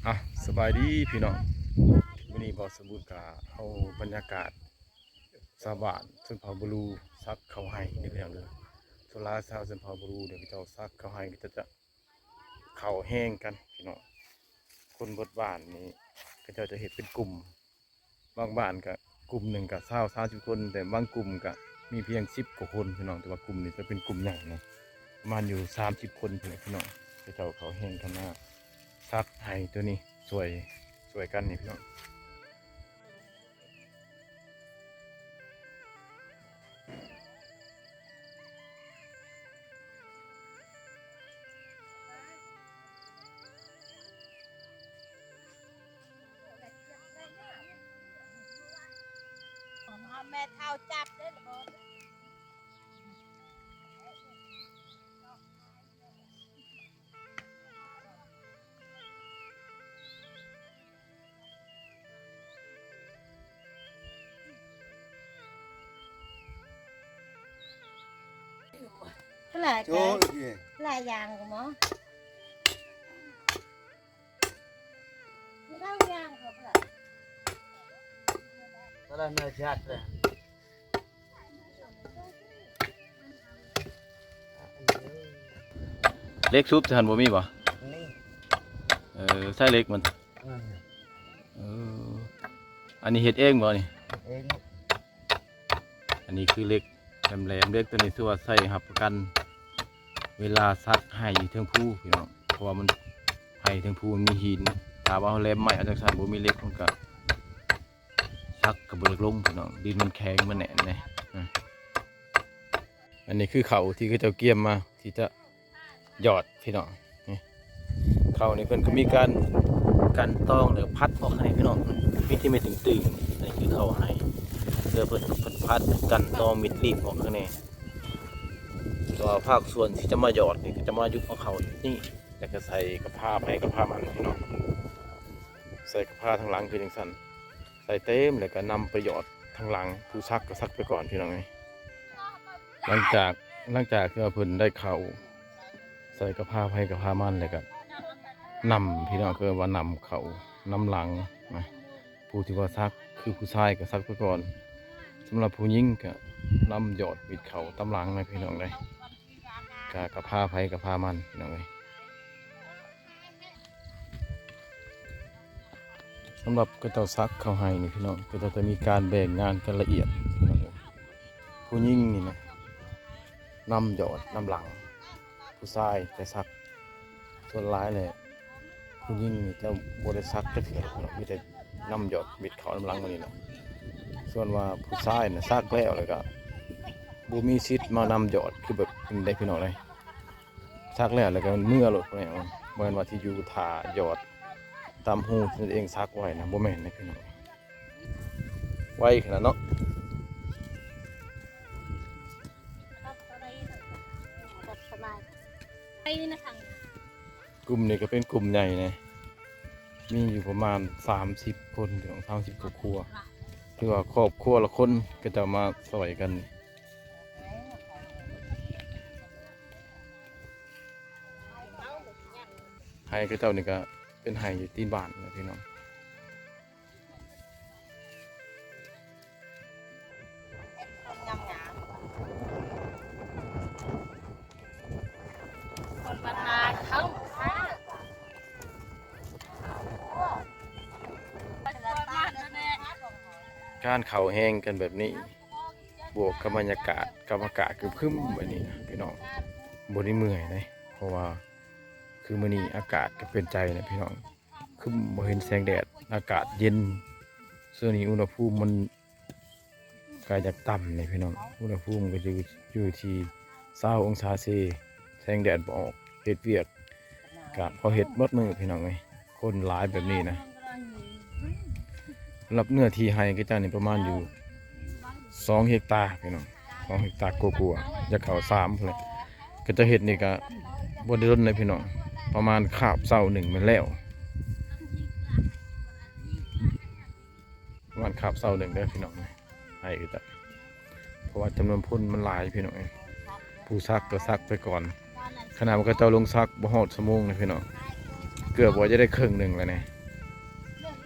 ອ່ະ ສະບາຍດີພີ່ນ້ອງ ມື້ນີ້ບ່າວສົມບູນກະເອົາບັນຍາກາດຊາວບ້ານຊົນເຜົ່າບຣູສັກເຂົ້າໄຮ່ເດີພີ່ນ້ອງເດີ. ສ່ວນຫຼາຍຊາວຊົນເຜົ່າບຣູເຂົາເຈົ້າສັກເຂົ້າໄຮ່ ເຂົາເຈົ້າຈະ ເຂົ້າແຮງກັນພີ່ນ້ອງ. ຄົນເບິດບ້ານນີ້ເຂົາເຈົ້າຈະເຮັດເປັນກຸ່ມ ບາງບ້ານກະກຸ່ມໜຶ່ງກະຊາວ ສາມສິບຄົນ ແຕ່ບາງກຸ່ມກະມີພຽງສິບກວ່າຄົນພີ່ນ້ອງ. ແຕ່ວ່າກຸ່ມນີ້ຈະເປັນກຸ່ມໃຫຍ່ນະ ປະມານຢູ່ສາມສິບຄົນພຸ້ນແຫຼະພີ່ນ້ອງ. ເຂົາເຈົ້າເຂົ້າແຮງກັນມາສັກໄຮ່ໂຕນີ້ ຊ່ວຍ ຊ່ວຍກັນນີ້ພີ່ນ້ອງ. ຂອງເຮົາແມ່ເຖົ້າຈັບເດີ້. ຫຼາຍຢ່າງກໍໝໍ ຫຼາຍຢ່າງກໍບໍ່ຫຼາຍ ຕະຫຼາດເມືອງຊາດເລີຍ. ເຫຼັກສູບຊັ້ນບໍ່ມີບໍ່? ນີ້ ເອີ ໃຊ້ເຫຼັກມັນ ອືມ ເອີ ອັນນີ້ເຮັດເອງບໍ່ນີ້? ເຮັດເອງ. ອັນນີ້ຄືເຫຼັກແຫຼມໆ ເຫຼັກໂຕນີ້ຖືວ່າໃຊ້ຮັບປະກັນເວລາສັກໄຮ່ຢູ່ເທິງພູພີ່ນ້ອງ ເພາະວ່າມັນ ໄຮ່ເທິງພູມັນມີຫີນ ຖ້າວ່າເຮົາແຫຼມໄມ້ເອົາຈັ່ງຊັ້ນ ບໍ່ມີເຫຼັກມັນກະ ສັກກໍບໍ່ຢາກລົງພີ່ນ້ອງ ດິນມັນແຂງມັນແໜ້ນເດ້. ອືມ ອັນນີ້ຄືເຂົ້າທີ່ເຂົາເຈົ້າກຽມມາທີ່ຈະຫຍອດພີ່ນ້ອງ. ນີ້ ເຂົ້ານີ້ເພິ່ນກໍມີການກັ່ນຕອງ ແລ້ວພັດອອກໃຫ້ພີ່ນ້ອງ ມີທີ່ເມັດຕຶງໆ. ອັນນີ້ຄືເຂົ້າໄຮ່ ແລ້ວເພິ່ນ ເພິ່ນພັດກັ່ນຕອງເມັດລີບອອກໃຫ້ແດ່. ແຕ່ວ່າພາກສ່ວນທີ່ຈະມາຫຍອດນີ້ ກໍຈະມາຢຸກເອົາເຂົ້ານີ້ ແລ້ວກໍໃສ່ກະພາໃຜກະພາມັນພີ່ນ້ອງ. ໃສ່ກະພາທາງຫຼັງຄືຈັ່ງຊັ້ນ ໃສ່ເຕັມ ແລ້ວກໍນຳໄປຫຍອດທາງຫຼັງ ຜູ້ສັກກໍສັກໄປກ່ອນພີ່ນ້ອງເອີຍ. ຫຼັງຈາກ ຫຼັງຈາກທີ່ວ່າເພິ່ນໄດ້ເຂົ້າໃສ່ກະພາໃຜກະພາມັນ ແລ້ວກໍນຳ ພີ່ນ້ອງ ເອີ້ນວ່ານຳເຂົ້ານຳຫຼັງນະ. ຜູ້ທີ່ວ່າສັກຄືຜູ້ຊາຍກໍສັກໄປກ່ອນ ສຳລັບຜູ້ຍິງກໍນຳຫຍອດເມັດເຂົ້າຕາມຫຼັງນະພີ່ນ້ອງເອີຍ. ກະ ກະພາໃຜກະພາມັນພີ່ນ້ອງເອີຍ. ສຳລັບເຂົາເຈົ້າສັກເຂົ້າໄຮ່ນີ້ພີ່ນ້ອງ ເຂົາເຈົ້າຈະມີການແບ່ງງານກັນລະອຽດພີ່ນ້ອງເອີຍ. ຜູ້ຍິງນີ້ນະນຳຫຍອດນຳຫຼັງ ຜູ້ຊາຍຈະສັກ. ສ່ວນຫຼາຍແຫຼະ ຜູ້ຍິງນີ້ຈະບໍ່ໄດ້ສັກຈັກເທື່ອດອກພີ່ນ້ອງ ມີແຕ່ນຳຫຍອດເມັດເຂົ້ານຳຫຼັງມານີ້ແຫຼະ. ສ່ວນວ່າຜູ້ຊາຍນະສັກແລ້ວ ແລ້ວກໍບໍ່ມີສິດມານຳຫຍອດຄືແບບນີ້ໄດ້ພີ່ນ້ອງເອີຍ. ສັກແລ້ວ ແລ້ວກໍເມືອໂລດ ບໍ່ແມ່ນວ່າຊິຢູ່ຖ້າຫຍອດຕາມຮູທີ່ຕົນເອງສັກໄວ້ນະ ບໍ່ແມ່ນເດ້ພີ່ນ້ອງ. ໄວຂະໜາດເນາະ. ກຸ່ມນີ້ກໍເປັນກຸ່ມໃຫຍ່ນະ ມີຢູ່ປະມານສາມສິບຄົນ ສາມສິບຄອບຄົວ ຖືວ່າຄອບຄົວລະຄົນ ເຂົາເຈົ້າມາຊ່ອຍກັນ. ໄຮ່ເຂົາເຈົ້ານີ້ກະເປັນໄຮ່ຢູ່ຕີນບ້ານນະພີ່ນ້ອງ. ການເຂົ້າແຮງກັນແບບນີ້ ບວກກັບບັນຍາກາດ ກັບອາກາດຄຶມໆແບບນີ້ນະພີ່ນ້ອງ ບໍ່ໄດ້ເມື່ອຍເດ້ ເພາະວ່າຄືມື້ນີ້ອາກາດກໍເປັນໃຈນະພີ່ນ້ອງ ຄຶມ ບໍ່ເຫັນແສງແດດ ອາກາດເຢັນ. ຊ່ວງນີ້ອຸນຫະພູມມັນກໍຢາກຕ່ຳເດ້ພີ່ນ້ອງ ອຸນຫະພູມກໍຢູ່ ຢູ່ທີ່ຊາວອົງສາເຊ ແສງແດດບໍ່ອອກ ເຮັດວຽກ ກະພໍເຮັດໝົດມື້ພີ່ນ້ອງເອີຍ ຄົນຫຼາຍແບບນີ້ນະ. ສຳລັບເນື້ອທີ່ໄຮ່ຂະເຈົ້ານີ້ປະມານຢູ່ສອງເຮັກຕາພີ່ນ້ອງ ສອງເຮັກຕາກວ່າໆ ຢາກເຂົ້າສາມພຸ້ນແຫຼະ. ຂະເຈົ້າເຮັດນີ້ກະບໍ່ໄດ້ດົນເດ້ພີ່ນ້ອງ ປະມານຄາບເຊົ້າໜຶ່ງແມ່ນແລ້ວ. ປະມານຄາບເຊົ້າໜຶ່ງເດີພີ່ນ້ອງ ໃຫ້ເຂົາເຈົ້າ ເພາະວ່າຈຳນວນຄົນມັນຫຼາຍພີ່ນ້ອງເອີຍ ຜູ້ສັກກໍສັກໄປກ່ອນ ຂະໜາດວ່າເຂົາເຈົ້າລົງສັກບໍ່ຮອດຊົ່ວໂມງເດ້ພີ່ນ້ອງ ເ ເກືອບວ່າຈະໄດ້ເຄິ່ງໜຶ່ງແລ້ວນີ້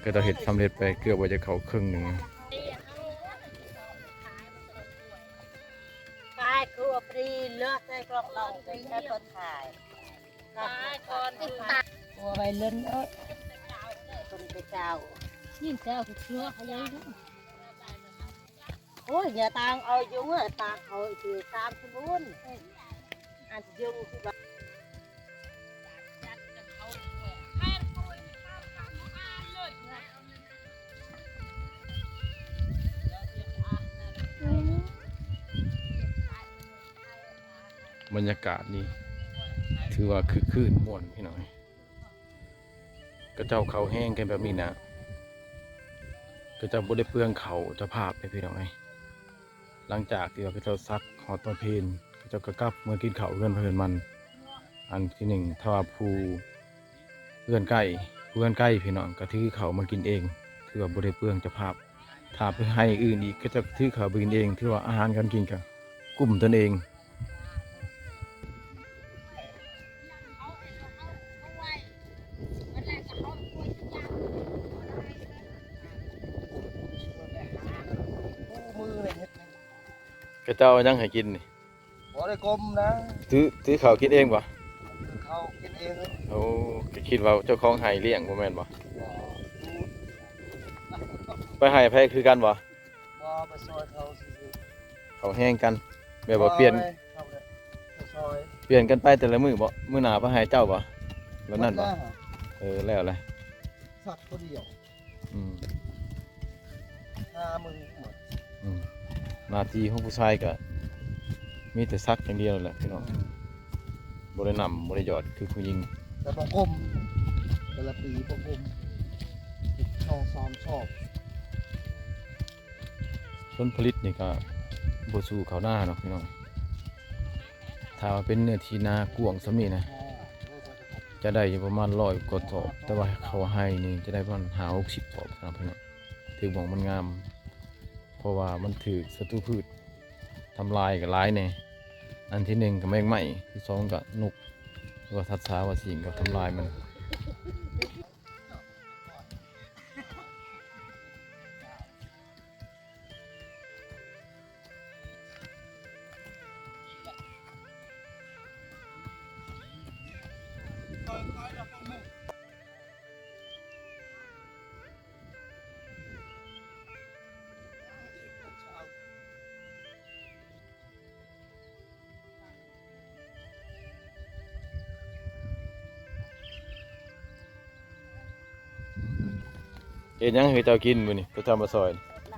ກໍເຈົ້າເຮັດສຳເລັດໄປ ເກືອບວ່າຈະເຂົ້າເຄິ່ງໜຶ່ງ. ປາຍຄືວ່າພຣີເລີດໃສ່ກລອກເຮົາໄປໃຊ້ເປີດຂາຍ ປາຍກ່ອນຄືວ່າໄວເລີນເອີ ຄົນໄປເຈົ້າ ຍິນແຊວຄືເຄືອຂະຍາຍ. ໂອ້ຍ ຢ່າຕ່າງເອົາຍຸງ ຕ່າງເອົາຄືຕາມສະບູນ ອັນຍຸງຄືວ່າ ບັນຍາກາດນີ້ຖືວ່າຄຶກຄື້ນມ່ວນພີ່ນ້ອງ. ເຂົາເຈົ້າເຂົ້າແຮງກັນແບບນີ້ນະ ເຂົາເຈົ້າບໍ່ໄດ້ເປືອງເຂົ້າເຈົ້າພາບເດ້ພີ່ນ້ອງເອີຍ. ຫຼັງຈາກທີ່ວ່າເຂົາເຈົ້າສັກຮອດຕອນເພນ ເຂົາເຈົ້າກໍກັບເມືອກິນເຂົ້າເຮືອນໃຜເຮືອນມັນ. ອັນທີໜຶ່ງ ຖ້າວ່າຜູ້ເຮືອນໃກ້ ຜູ້ເຮືອນໃກ້ພີ່ນ້ອງກໍຖືເຂົ້າມາກິນເອງ ຖືວ່າບໍ່ໄດ້ເປືອງເຈົ້າພາບ. ຖ້າໄປໃຫ້ອື່ນອີກ ເຂົາເຈົ້າຖືເຂົ້າໄປກິນເອງ ຖືວ່າອາຫານການກິນກໍກຸ້ມຕົນເອງ. ເຂົາເຈົ້າເອົາຫຍັງໃຫ້ກິນນີ້? ບໍ່ໄດ້ກົມນະ ຖື ຖືເຂົ້າກິນເອງບໍ່? ເຂົ້າກິນເອງ. ໂອ້ ກໍຄິດວ່າເຈົ້າຂອງໄຮ່ລ້ຽງບໍ່ແມ່ນບໍ່? ບໍ່ ໄປໃຫ້ໃຜຄືກັນບໍ່? ບໍ່ ໄປຊ່ອຍເຂົາຊື່ໆ. ເຂົາແຮງກັນ ແບບວ່າປ່ຽນ ບໍ່ ໄປ ເຂົາໄປຊ່ອຍ ປ່ຽນກັນໄປແຕ່ລະມື້ບໍ່? ມື້ໜ້າໄປໃຫ້ເຈົ້າບໍ່? ແບບນັ້ນບໍ່? ເອີ ແລ້ວແຫຼະ ສັກຄົນດຽວ. ອືມ ຫ້າມື້ໝົດ. ອືມ ໜ້າທີ່ຂອງຜູ້ຊາຍກໍມີແຕ່ສັກຢ່າງດຽວແຫຼະພີ່ນ້ອງ. ອືມ ບໍ່ໄດ້ນຳ ບໍ່ໄດ້ຢອດຄືຜູ້ຍິງ. ແຕ່ບໍ່ກົມ ແຕ່ລະປີບໍ່ກົມ ສອງສາມຊອບ. ຜົນຜະລິດນີ້ກໍບໍ່ສູ້ເຂົ້ານາດອກພີ່ນ້ອງ. ຖ້າວ່າເປັນເນື້ອທີ່ນາກວ້າງສ່ຳນີ້ນະ ຈະໄດ້ຢູ່ປະມານຮ້ອຍກວ່າຊອບ ແຕ່ວ່າເຂົ້າໄຮ່ນີ້ຈະໄດ້ປະມານຫ້າຫົກສິບຊອບນະພີ່ນ້ອງ. ຖືກໝ່ອງມັນງາມ ເພາະວ່າມັນຖືກສັດຕູພືດທຳລາຍກໍຫຼາຍແດ່. ອັນທີໜຶ່ງກໍແມງໄມ້ ທີສອງກໍນົກ ຫຼືວ່າສັດສາວາສິ່ງກໍທຳລາຍມັນ. ເຮັດຫຍັງໃຫ້ເຈົ້າກິນມື້ນີ້ ເຂົາເຈົ້າມາຊ່ອຍ?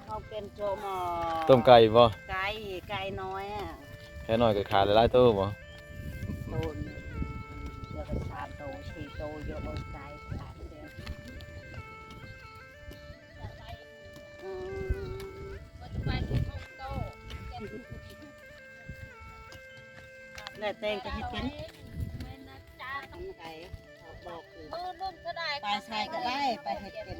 ເຮົາເປັນໂຈມ ຕົ້ມໄກ່ບໍ່? ໄກ່ ໄກ່ນ້ອຍອະ ໄກ່ນ້ອຍກໍຂາຍຫຼາຍໆໂຕບໍ່? ໂຕໜຶ່ງ ແລ້ວກໍສາມໂຕ ສີ່ໂຕ ເຍາະເບິ່ງໄກ່ຂາຍເດ້. ອືມ ແລ້ວແຕ່ງກໍເຮັດເປັນ ໄປ ບອກ ປາຍຊາຍກໍໄດ້ ໄປເຮັດເປັນ.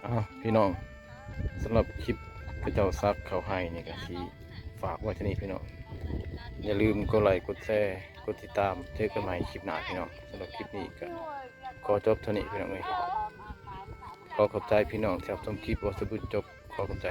ອ້າວ ພີ່ນ້ອງ ສຳລັບຄລິບເຂົາເຈົ້າສັກເຂົ້າໄຮ່ນີ້ ກໍຊິຝາກໄວ້ເທົ່ານີ້ພີ່ນ້ອງ. ຢ່າລືມກົດໄລ ກົດແຊ ກົດຕິດຕາມ. ເຈີກັນໃໝ່ຄລິບໜ້າພີ່ນ້ອງ. ສຳລັບຄລິບນີ້ກໍຂໍຈົບເທົ່ານີ້ພີ່ນ້ອງເອີຍ. ຂໍຂອບໃຈພີ່ນ້ອງທີ່ຮັບຊົມຄລິບ ບໍ່ສະບຸດຈົບ. ຂໍຂອບໃຈ.